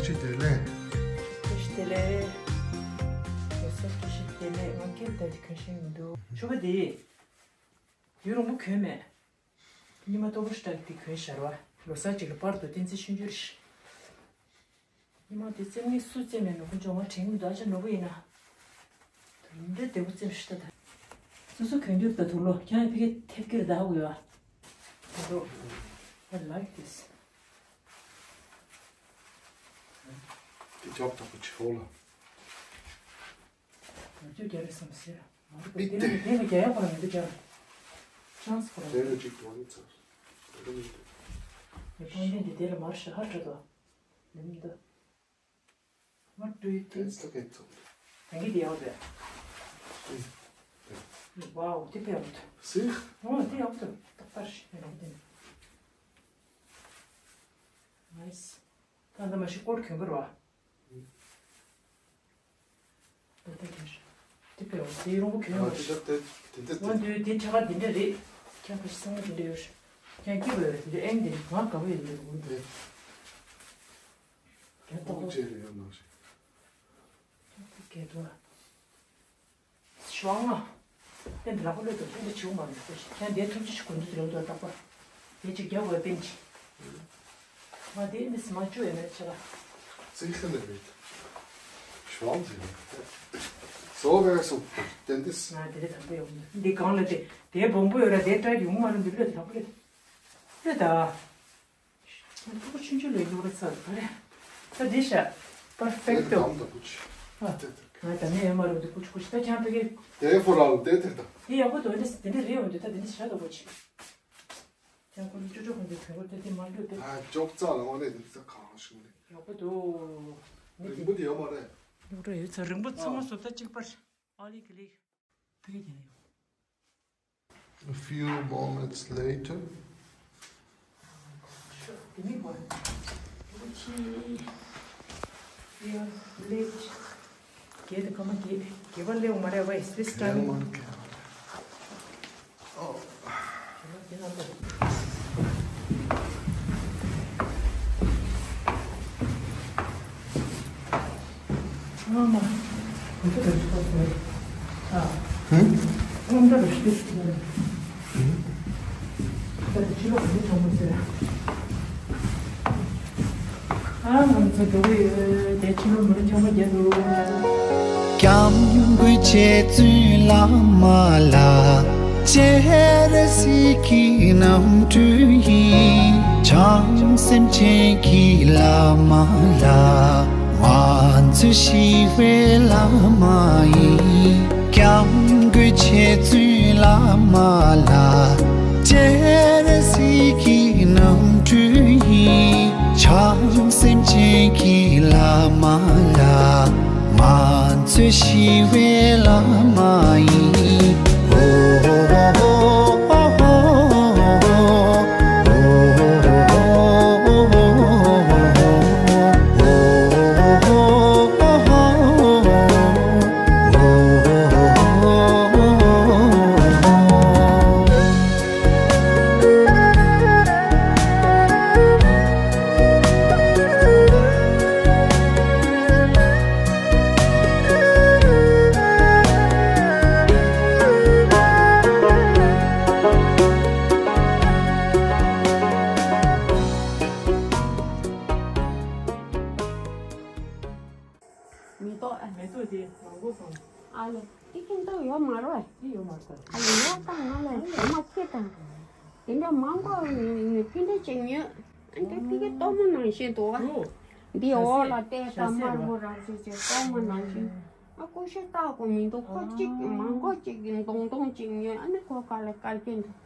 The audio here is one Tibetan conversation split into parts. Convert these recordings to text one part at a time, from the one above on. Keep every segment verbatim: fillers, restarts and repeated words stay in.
བཀྲ་ཤིས་བདེ་ལེགས། བཀྲ་ཤིས་བདེ་ལེགས། ལོ་གསར་བཀྲ་ཤིས་བདེ་ལེགས། ང་སྐད་ད་ཅིག་གོན་ཤེས་མི་འདུག་ཕྱུ་པ་དེ་ཡུན་རིང་པོ་གོན་མེད། ཉི་མ་ལྟོ་བོ་ཤ་སྟག་དེ་གོན་ཤར་བ། ལོ་གསར་ཅིག་ལ་པར་དུ་བསྟན་འཛིན་ཆོས་འབྱོར་ཤི། ཉི་མ་དེ་རྩེད་མོ་སུ་རྩེད་མེད་ནོ་ཁོ་ཅོ་ང་དྲན་མི་འདུག་ཨ་ཅག་ནོར་བུ་ཡིན་ན། དེ་འདྲ་བདེ་པོ་རྩེད་མོ་ཤི་ད་ད། སོ་སོ་གོན་རྒྱུར་ད་དུག་ལོ་ཁྱང་ཕི་ཀེ་ཐེབས་ཀེར་ད་ཧུ་ཡོ། དུག་ལོ། I like this. དེ་ཅོག་ཏག་པོ་ཆེ་ཧོ་ལ། ང་ཚོས་རྒྱ་རེ་བསམ་ཟེར། མ་རེད་པ། དེ་ནི་དེ་ནི་རྒྱ་ཡག་པོ་རང་མི་འདུག་ཅང་། ཅང་སི་པོ་རང་། དེ་ནི་གཅིག་ཏུ་ནི་ཚར། དེ་ནི་མི་འདུག་ཡ་པང་གདན་འདི་དེ་ལ་མར་ཤ་ཧར་འགྲོ་དོ། ལེ་མི་འདུག What do you think? That's the good one. ད་གི་དེ་ཡག་པོ་རེད། ཨེ། Wow, དེ་དཔེ་ཡག་པོ་འདུག་སིག་ཨོ་དེ་ཡག་པོ་འདུག་ཏག་ཏག་ཞིག་ཡག་པོ་འདུག Nice. ད་ལྟ་མ་ཤི་ཀོར་གྱོན་པ་རེད་བ། ད་ལྟ་གྱོན་ཤག་དེ་དཔེ་འོ་དེ་རོང་པོ་གྱོན་ཡོད་རེད། དེ་འདྲ་ང་འདུལ་དེ་ཁྲ་ཁ་དེ་འདྲ་རེད། ཁྱང་ཁ་ཤི་ཚང་མ་དེ་འདྲ་ཡོད་རེད། ཁྱང་སྐྱིད་པོ་ཡོད་རེད། དེ་འདྲ་ཨེང་དེ་ང་དགའ་པོ་ཡོད་འདུག་འོ་དེ། ཁྱང་ཏོག་ཏོག་ཅེས་རེད་ཡོད་ནང་བཞིན། ཏོག་ཏོག་གས་འདུག་ཨ། ཞུ་བ་ང་། ཨེ་འདི་ལག་པ་ལོས་དང་ཨེ་འདི་བྱིའུ་མ་རེད་ཁོ་ཞིག་ཁྱེད་འདིའི་ཐུབ་ཆུ་ཞིག་གོན་དུ་དེ་རེད་འདུག་རྟག་པར། དེ་ཅིག་རྒྱབ་བས་པིན་ཅི། ང་དེ་ཨེ་འདི་སི་མ་བཅུ་ཡོད་མེད་ཆེ་ལ། ཙིག་ཁ་ནས་རེད། ཞུ་བ་ཙིག་ནས། So very simple. Then this. ང་དེ་རེད་དམ་པས་ཡོང་འདི་གང་ལ་དེ་དེ་བོང་བུ་ཡོད་ར་དེ་ཏྲ་ཡོང་མ་རུ་འདི་ལོས་དང་པོ་རེད། ལོས་ད། ཕྲུ་གུ་ཆུང་ཆུང་ལས་ཡོད་རེད་ཚར་ག་རེ། ད་འདི་ཤ། པར་ཕེག་ཏོ། ང་ད་ནས་ཡོད་མ་རེད་འདི་ཀུ་ཆུ་ཀུ་ཆུ་ད་ཀྱང་ཕ་གི། དེ་ཕོ་ར་ལ་དེ་དེ་ད། འདི་ཡག་པོ་འདུག་འདི་འདི་འདྲ་རེད་འོང་འདི་ད་འདི་འདྲ་ཤ་ད་ཀུ་ཆུ། ཀྱང་ཀུ་ཆུ་ཅོ་ཅོ་གོང་དེ་ཐོན་གོ་དེ་དེ་མ་འདུག་དེ། ཨ་ཅོག་ཙག་ལ་འོང་ནས་འདི་ཚ་གང་ཤུགས་ནས། ཡག་པོ་འདུག་རིང་པོ་འདི་ཡོད་མ་རེད། ཡོད་རེད་ཡོད་ཚ་རིང་པོ་ཚང་མ་བཟོ་ལྟ་གཅིག་པར། ཨ་ལི་གི་ལི། ཕ་གི་རྒྱ་ཡོད། A few moments later. Sure, give me one. Gucci. Your leg. Get the come again. Give a little more away this time. Come on, come on. Oh. སྐྱབས་མགོན་རྗེ་བཙུན་བླ་མ་ལ། སྤྱན་རས་གཟིགས་ཀྱི་རྣམ་སྤྲུལ་ཡིན། བྱང་སེམས་ཅན་གྱི་བླ་མ་ལ། ང་ཚོས་ཤེས་པའི་བླ་མ་ཡིན། སྐྱབས་མགོན་རྗེ་བཙུན་བླ་མ་ལ། སྤྱན་རས་གཟིགས་ཀྱི་རྣམ་སྤྲུལ་ཡིན། བྱང་སེམས་ཅན་གྱི་བླ་མ་ལ། ང་ཚོས་ཤེས་པའི་བླ་མ་ཡིན། མེ་ཏོག་ཨ། མེ་ཏོག་དེ་མང་པོ་སོང་། ཨ་ལེ། དེ་ཁྱིམ་ཚང་ཡོད་མ་རེད། དེ་ཡོད་མ་རེད། ཨ་ལེ་ཡོད་དང་ང་ལ་ཡོད་མ་ཁྱེད་དང་། དེ་འདྲ་མང་པོ་ནི་ཕི་འདྲ་ཅིག་ཉོས། ཨ་འདི་ཕི་གི་ལྟོ་མོ་ནང་བཞིན་འདུག་ཨ། འདི་འོག་ལ་བལྟས་དང་དམར་པོ་རང་བྱས་བྱས་ལྟོ་མོ་ནང་བཞིན། ཨ་ཀུ་ཤ་བཏགས་དགོས་མི་འདུག་ཁོ་གཅིག་མང་པོ་གཅིག་གི་མདོང་མདོང་གཅིག་ཉོས། ཨ་ནི་ཁོ་ག་ལ་དཀར་སྐྱེ་འདུག་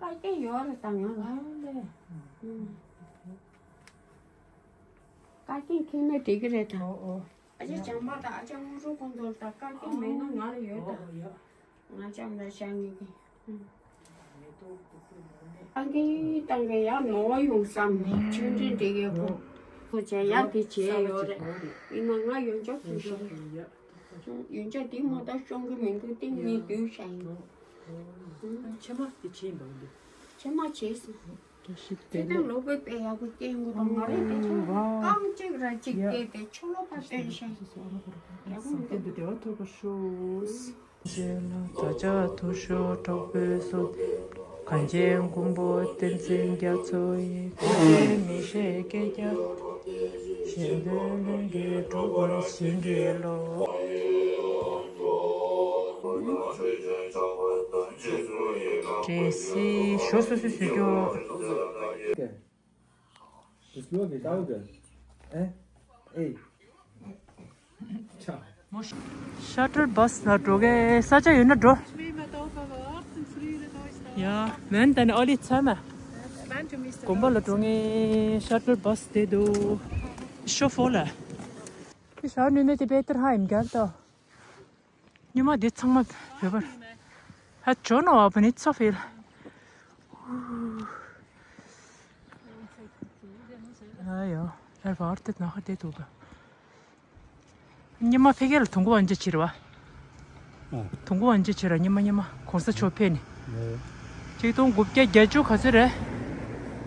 དཀར་སྐྱེ་ཡོད་རེད་ད་ང་ལ། ཨ་ལེ། ཨུམ། དཀར་སྐྱེ་ཁྱེར་ན་འགྲིག་གི་རེད་ད། ཨོ་ཨོ། ཨ་ཅག་བྱམས་པ་དང་ཨ་ཅག་དངོས་གྲུབ་ཁོང་ཚོ་ལ་ད་དཀར་སྐྱེ་མེད་ན་ང་ལ་ཡོད་ད། ཨོ་ཨོ་ཡ། ང་ཅག་འདྲ་བཞག་ངེས་ཀྱི། མེ་ཏོག་ལྐུགས་པའི་ནང་ནས། ཨ་ཀེ་ཏང་གེ་ཡ་ནོར་ཡོང་བསམ་ནས་ཆུང་འདྲེན་འདྲེ་གའི་ཕོ། ཁོ་ཅག་ཡ་དེ་བྱས་ཡོད་རེད། ཡིན་ན་ང་ཡོན་ཆབ་ཡོན་ཆབ་ཡོད་རེད། ཡོན་ཆབ་དེ་མ་གཏོགས་ཤོང་གི་མི་འདུག་ཏིང་ངེ་བསྡུས་བཞག་ཡིན། ཨོ་ཨོ། ཕྱེ་མ་དེ་བྱས་ཡིན་པ་འདུག་ཕྱེ་མ་བྱས་སོང་། ཞིག་དེ་དང་ལོ་པའི་དཔེ་ཡག་པོ་སྐྱེས་འགོ་དང་མ་རེད་དེ་ཚོ་རྐང་གཅིག་ར་གཅིག་སྐྱེས་ཏེ་ཆོ་ལོ་པ་བསྟན་ཤིང་ཡག་པོ་འདུག་དེ་བ་ཐོབ་པར་ཤོག་རྗེ་ལ་བདག་ཅག་ཐུགས་ཤོག་གྲོགས་པོའི་སོ། གངས་ཅན་མགོན་པོ་བསྟན་འཛིན་རྒྱ་མཚོ་ཡི། གངས་ཅན་མི་ཤེས་སྐད་རྒྱག་གཞན་དོན་ལྷུན་གྱིས་གྲུབ་པར་བྱིན་གྱིས་རློབས། གལ་སྲིད་ཞོ་སོ་སོས་བཟོས་རྒྱུ། ཤ་ཊལ་བྷ་སི་ལ་འགྲོ་གི། ས་ཆ་ཡོད་ན་འགྲོ། ཡ། མན་ད་ནི་ཨོ་ལི་ཚ་མ། དགོན་པ་ལ་འགྲོ་ངེས། ཤ་ཊལ་བྷ་སི་དེ་འདུག་ཤོ་ཧྥོ་ལ། ཤ་ནུས་མེད་དེ་བེ་ཏར་ཧ་ཡིན་གར་ཏོ། ཉི་མ་འདི་ཚང་མ་བོད་པར། ཧ་ཇོ་ནོ་བ་བ་ནི་ཚོ་ཧྥིལ། ཨ་ཡོ། ཨེར་བར་ཏེ་ནག་ཏེ་དུག་ཉི་མ་ཕ་གི་ལ་དུང་གོ་བ་འཇའ་ཆེ་ར་བ། དུང་གོ་བ་འཇའ་ཆེ་ར་ཉི་མ་ཉི་མ་གོང་ས་མཆོག་ཕེབས་ནས། ཆིག་སྟོང་དགུ་བརྒྱ་བརྒྱད་ཅུ་ག་ཚོད་རེད།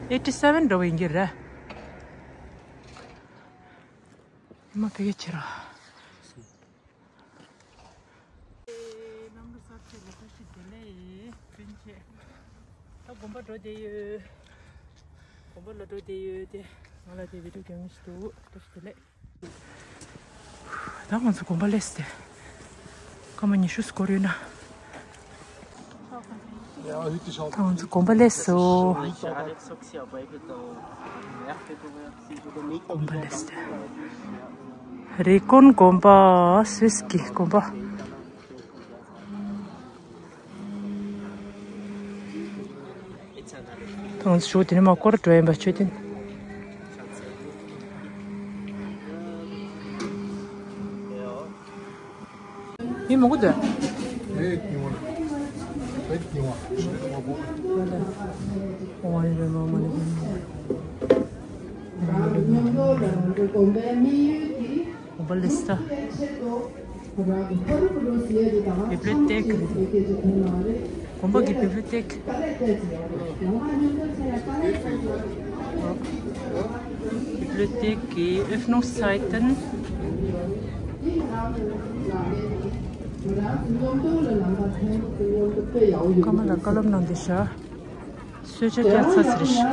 ཨེ་ཊི་སེ་ཝེན་འདྲ་བོ་ཡིན་གྱི་རེད། ཉི་མ་ཕ་གི་ཆེ་ར། རྣམ་པ་གསར་ཆེད་ལ་བཀྲ་ཤིས་བདེ་ལེགས། སྤུན་མཆེད། ད་དགོན་པ་འགྲོ་བསྡད་ཡོད། དགོན་པ་ལ་འགྲོ་བསྡད་ཡོད་དེ། ང་ལ་དེ་བི་ཌིའོ་རྒྱག་མཁན་ཞིག་འདུག་བཀྲ་ཤིས་བདེ་ལེགས། ད་ང་ཚོ་དགོན་པ་སླེབས་ཏེ། སྐར་མ་ཉི་ཤུ་འགོར་ཡོད་ན། ད་ང་ཚོ་དགོན་པ་སླེབས་སོང་། དགོན་པ་སླེབས་ཏེ། རི་ཀོན་དགོན་པ། སུད་སི་གི་དགོན་པ། ད་ང་ཚོ་ཞོགས་དེ་ནས་མར་སྐོར་འགྲོ་ཡིན་པ་མཆོད་རྟེན། མི་མང་པོ་འདུག་དགོན་པ་སླེབས་ས། Библиотека. དགོན་པ་གི་библиотека. Bibliothek གི་Öffnungszeiten. ཀ་མ་ལ་བཀའ་སློབ་གནང་བསྡད་ཤག་གསོལ་ཇ་རྒྱག་ཚར་ཟེར་ཤག་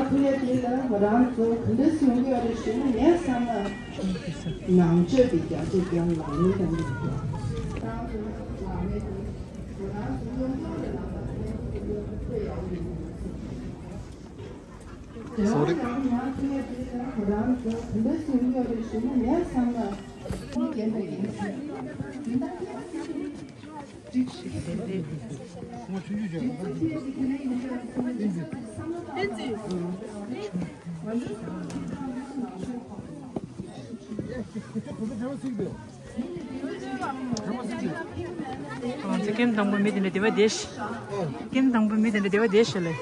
ནང་ཆོས་ཀྱི་རྒྱ་ཆེ་ཀྱང་ལག་ལེན་དང་། སོ་རི། ང་ཚོ་ཀེམ་དང་པོ་མི་དེ་འདྲ་བདེ་བ་བདེ་ཤི། ཀེམ་དང་པོ་མི་དེ་འདྲ་བདེ་བ་བདེ་ཤི་ལེ།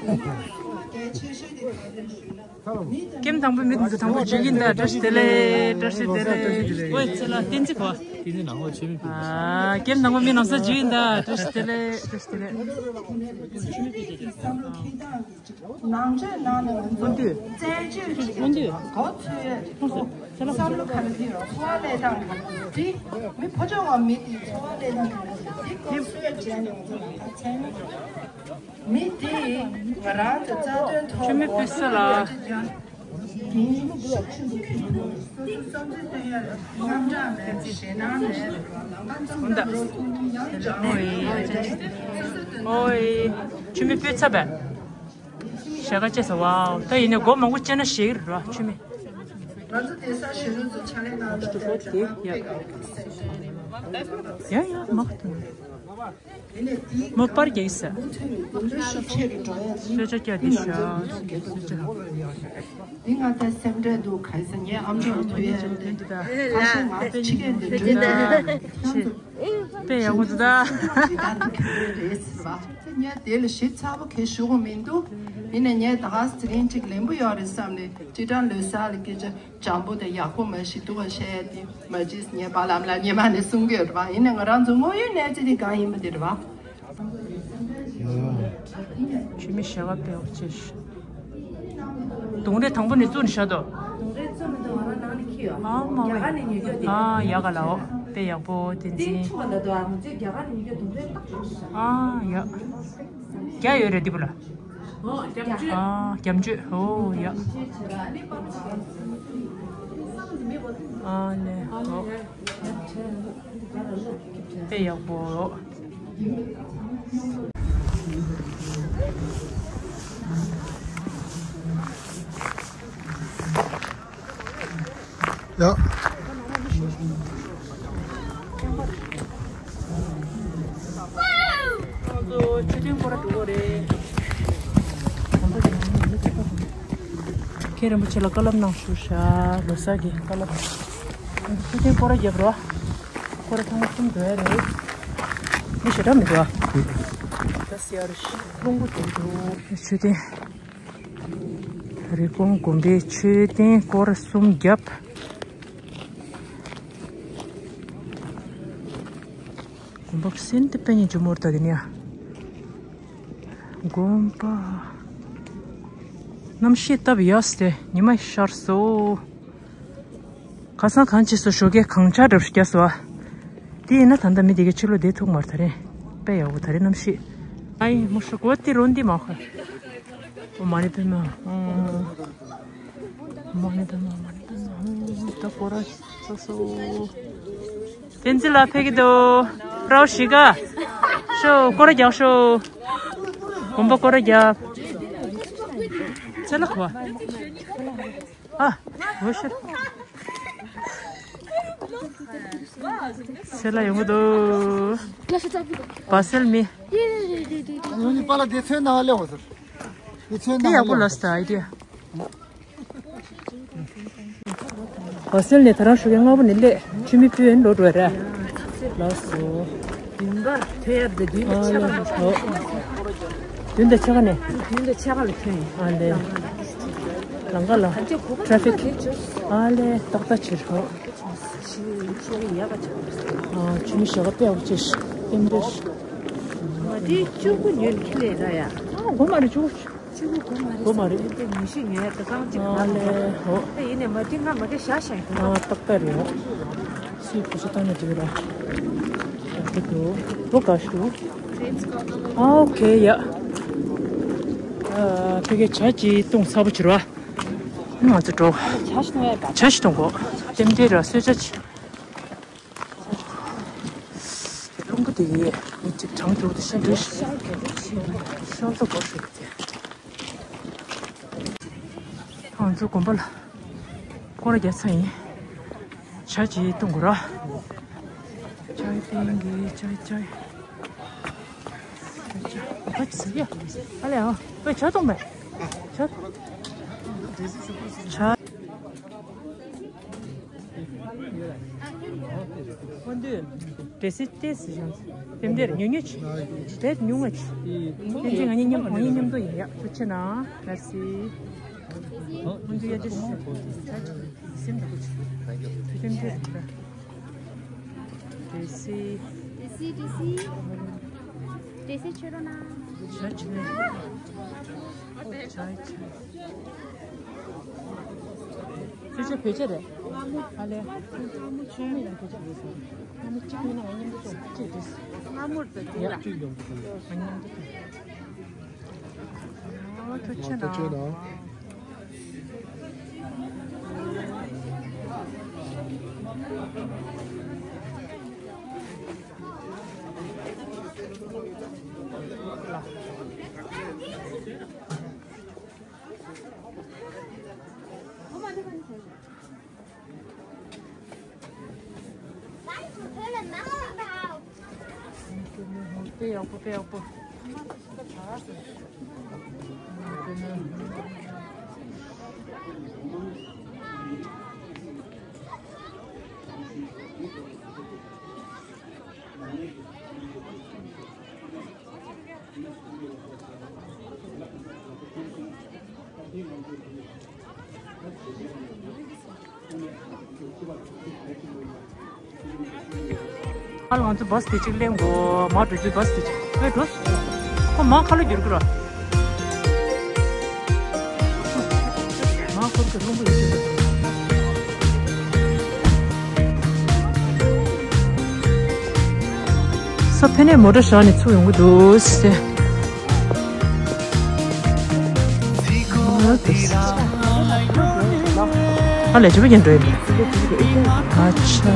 ཀེམ་དང་པོ་མི་དེ་ཚོ་དང་པོ་འཇུག་གིན་ད། བཀྲ་ཤིས་བདེ་ལེགས། བཀྲ་ཤིས་བདེ་ལེགས། ཨོའི་ཚེ་ལ་བསྟན་འཛིན་པོ། བསྟན་འཛིན་ནང་ལོགས་ཆེ་མི་ཕུད། ཨ། ཀེམ་དང་པོ་མི་ནང་སར་འཇུག་གིན་ད། བཀྲ་ཤིས་བདེ་ལེགས། བཀྲ་ཤིས་བདེ་ལེགས། ནང་ཆོས་ནང་ནས་ང་ཚོ་སྔོན་དུས། རྩད་གཅོད་ཀྱི་སྔོན་དུས། གོ་ཚོད་ཀྱི་ཐོག་བསམ་བློ་ག་རེ་ཕེབས་རོགས། འཚོ་བ་ལས་སྟངས་ག་རེ་འདི་མི་ཕོ་ཅོག་བ་མི་དེའི་འཚོ་བ་ལས་སྟངས་ག་རེ་འདི་གོ་ཚོད་བྱས་ནས་ང་ཚོ་ལ་ད་མཚན་མི་དེ་ང་རང་ཚོ་རྩ་དོན་ཐོག་ཆུ་མིག་ཕུད་ས་ལ། དེ་ཤུགས་ཆེན་པོ་ཁེལ་འདུག་སོ་སོའི་བསམ་ཚུལ་སྟོན་ཡ་ལ་རྔམ་སྐྲག་མེད། ཞེད་སྣང་མེད། ལམ་ཁ་འཛོམས་ད་རོགས་ཐུག་ཡང་ཅང་མེད། ཨོའི། ཆུ་མིག་ཕུད་ཚར་བས། ཞྭ་ཁ་བཅད་ས། ཝའོ། ད་ཡིན་ནའི་སྒོ་མང་པོ་བཅད་ན་ཞེད་ཀྱི་རེད་པ། ཆུ་མིག་ང་ཚོ་དེ་ས་གཞོན་ནུ་ཚོ་ཕྱག་ལས་གནང་སྟངས་དེ་ཡ་ཡ་མ་གཏོང་། དེ་ནས་དེའི་མོ་པར་རྒྱག་ས། མུ་མཐུད་ནས་དེ་འདྲ་ཤུགས་ཆེ་རུ་འགྲོ་ཡ་དེ་གསོལ་ཇ་བཀྱག་དེ་ཤ་གསོལ་ཇ། འདི་ང་ད་སེམས་ཁྲལ་འདུག་ག་ས་ངའི་ཨམ་ཅོག་ཐུ་ཡ་འདི་ཁ་ཤས་ང་ཕྱི་རྒྱལ་འདི་འདྲ་ད་ཁྱེད་ཚོ་དཔེ་ཡག་པོ་འདུག་ད། འདི་ད་འདི་ཁྱེད་རེད་ཟེར་བ། ངས་དེ་ལ་ཞིབ་ཚགས་པོ་གས་ཞུ་གི་མི་འདུག་ཡིན་ནའི་ངས་ད་ག་ཟེ་རིང་གཅིག་ལེན་པོ་ཡོད་རེད་བསམ་ནས་ཅི་ཀྲང་ལོས་ས་ལ་སྐད་ཆ། འཇམ་པོ་དང་ཡག་པོ་མ་ཞིག་འདུག་བ་བཤད་ཡ་དེ་མ་བྱེད་ངས་བ་ལམ་ལ་ཉི་མ་ནས་གསུང་གི་ཡོད་རེད་བ། ཡིན་ནའི་ང་རང་ཚོ་དངོས་ཡོད་གནས་ཚུལ་དེ་གང་ཡིན་པ་དེ་རེད་བ། ཆུ་མིག་ཞྭ་བ་དཔེ་ཡག་པོ་བཅད་ཤག་གདོང་རས་དང་པོ་ནས་བཙུགས་ནས་བཞག་དོ། གདོང་རས་བཙུགས་མི་འདུག་ང་རང་ནང་ནས་ཁྱེར་ཡོད། ཨ་མ་རྒྱ་གར་ནས་ཉོས་ཡོད་དེ། ཨ་ཡག་ག་ལའོ། དཔེ་ཡག་པོ་བསྟན་འཛིན། ཏིང་ཆུ་བ་ལ་དོ་ཨ་ང་ཚོའི་རྒྱ་གར་ནས་ཉོས་ཡོད་གདོང་རས་ཏག་ཏག་ཞིག་ཨ་ཡག་རྒྱ་ཡོད་རེད་འདི་པོ་ལ། ཨོ་རྒྱ་མཆོད། ཨ་རྒྱ་མཆོད་ཨོ་ཡག་ཨ་ལེ་ཨོ། དཔེ་ཡག་པོ། ཡ། ཁྱེད་རིན་པོ་ཆེ་ལ་བཀའ་སློབ་གནང་ཞུ་ཤག་ལོ་གསར་གྱི་བཀའ་སློབ། ཆུ་ཐེངས་སྐོར་ར་བརྒྱབ་རོགས། སྐོར་ར་ཐེངས་གསུམ་འགྲོ་ཡ་རེད། མི་ཞེ་དྲག་མི་འགྲོ་ཨ། ད་སི་ཨར་རླུང་བུ་འགྲོ་འགྲོ། ཆུ་ཐེངས་རི་ཀོན་དགོན་པའི་ཆུ་ཐེངས་སྐོར་ར་གསུམ་བརྒྱབ། དགོན་པ་སེམས་དེ་དཔེ་ཉིད་ཇོ་མོར་ད་དེ་ནས་ཨ། དགོན་པ། གནམ་གཤིས་སྟབས་ཡག་སྟེ་ཉི་མ་ཤར་སོང་། ཁ་སང་གང་བྱས་སོ་ཞོགས་ཀས་གངས་ཆར་འདྲ་པོ་ཞིག་བརྒྱབ་སོང་ཨ། དེ་ཡིན་ན་ད་ལྟ་མི་དེ་གའི་ཕྱི་ལོགས་བསྡད་ཐུབ་མ་རེད། ད་རེས་དཔེ་ཡག་པོ་ད་རེས་གནམ་གཤིས། ཨ་ཡིན་མོ་ཤོག་གོ་ཏི་རོན་འདི་མ་ཁ། ཨོ་མ་ནི་པད་མ། ཨོ་མ་ནི་པད་མ་མ་ནི་པད་མ། ཨོ་ད་སྐོར་ར་ཚོ་སོ། བསྟན་འཛིན་ལགས་ཕེབས་ཀྱི་འདུག་སྤྲའོ་ཞིག་ག་ཤོག་སྐོར་ར་རྒྱག་ཤོག་དགོན་པ་སྐོར་ར་རྒྱག་ཚེ་ལ་གོ། ཨ། འོ་ཤར། ཚེ་ལ་ཡོང་གི་འདུག་བ་སེལ་མི། ཡོང་ནི་པ་ལ་དེ་ཚོའི་ནང་ལེ་འོ་ཟེར། དེ་ཚོའི་དེ་ནང་ཡག་པོ་ལ་ལོས་ད་ཨའི་ཌི་ཡ། བ་སེལ་ནས་ད་རང་ཞོགས་ཀས་སྔ་པོ་ནས་སླེབས། ཆུ་མིག་ཕུལ་ཡོང་ལོ་འགྲོ་ར། ལགས་སོ། མདུན་ཁར་ཐོན་ཡ་དེ་མདུན་ལ་ཆེ་ཁ་ནས། ཨོ། མདུན་དང་ཕྱེད་ཀ་ནས། མདུན་དང་ཕྱེད་ཀ་ལ་ཐོན་ཡིན། ཨ་ལེ། ལམ་ཁ་ལ་ཊ་ཕིག་ཨ་ལེ་ཏག་ཏག་བྱེད་རོགས། ཨ་ཆུ་མིག་ཞོགས་ཀ་དཔེ་ཡག་པོ་བྱས་ཤག་ཏེམ་ཏེར། ང་དེ་ཅུ་གུ་ཉོས་ནས་ཁྱི་ལས་ར་ཡ། ཨ་དགོས་མ་རེད་ཅུ་གུ། ཅུ་གུ་དགོས་མ་རེད། དགོས་མ་རེད། དེ་ཉི་ཤུ་ཉོས་ཡ་ད་རྐང་གཅིག་ཨ་ལེ་ཧོ། ཨ་ཡིན་ནས་མ་དེ་ང་མ་གི་ཤ་ཤ་ཡིན། ཨ་ཏག་ཏག་རེད་ཧོ། སུའི་བུ་ཤ་བཏང་ནས་འགྲིག་ར། ཡག་པོ་འདུག་བོ་དགའ་ཞུ། ཨ་ཨོ་ཁེ་ཡ། ཨ་ཕ་གིར་ཇ་ཅིག་བཏུང་ཚར་པོ་བྱེད་རོགས། ང་ཚོ་འགྲོ། ཇ་ཞིག་བཏུང་ཡ་ད། ཇ་ཞིག་བཏུང་གོ་ཏེམ་ཏེ་ར་གསོལ་ཇ་ཅིག་རླུང་བུ་དེ་ཡིས་མི་གཅིག་གྲང་རྒྱུག་དེ་ཤ་འདྲེ་ཤ་ཤ་ཚ་གོ་ཞིག་དེ། ང་ཚོ་དགོན་པ་ལ་སྐོར་ར་རྒྱག་ཚར་ཡིན། ཇ་ཅིག་བཏུང་དགོས་ར། ཅའི་ཕིང་གི་ཅའི་ཅའི། ཅའི་ཅའི། ཨ་ཅི་ཟེར་ཡ། ཨ་ལེ་ཨ། ཝེ་ཇ་བཏུང་མེད། ཇ། ཇ། འགྲེ་སྲིད་ཏེ་སི་ཞང་དེ་འདིར་ཉོ་ཉོ་ཆི་རེད་ཉུང་ངུ་ཆི། དེ་ང་གཉིས་མཉམ་ང་གཉིས་མཉམ་དུ་ཡིན་ཡ། ཐུགས་རྗེ་གནང་། མེར་སི། འདི་ཡ་ཏེ་སི་སེམས་དགུ་ཆི་དེ་འདིར་འདྲ། འགྲེ་སྲིད། འགྲེ་སྲིད་འགྲེ་སྲིད། འགྲེ་སྲིད་ཆོས་རོ་ན། ཇ་ཆི་ནས། ཇ་ཆི། ཁྱོད་ཚོ་བོད་ཆས་རེད། ཨ་ལེ། ཁྱོད་ཚོ་ཡང་བོད་ཆས་རེད་ཟེར། སྔ་མོ་གཅིག་ཡིན་ན་ང་མཉམ་དུ་ཚོགས་གཅིག་རེད་ཟེར། སྔ་མོ་དང་དེ་ལ། ང་མཉམ་དུ་ཚོགས། ཨོ་ཐུགས་རྗེ་གནང་། དཔེ་ཡག་པོ་དཔེ་ཡག་པོ། ཨ་ལ་ང་ཚོ་བཱས་དེ་གཅིག་ལེན་དགོས། མར་འགྲོ་དུས་བཱས་དེ་གཅིག་ཨེ་འགྲོ། ཁོ་མར་ཁ་ལོ་བསྒྱུར་གི་ར། ས་ཕན་ནས་མོ་ཊ་བཞག་ནས་ཚུར་ཡོང་གི་འདུག་ཟེར། ཨ་ལས་བྱེད་པ་ཡིན་འགྲོ་ཡིན། ཨ་ཆ།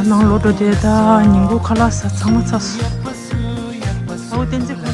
ད་ནང་ལོག་འགྲོ་དེ་ད་ཉིན་གུང་ཁ་ལག་ཟ་ཚང་མ་ཚར་སོང་། ཨའུ་བསྟན་འཛིན།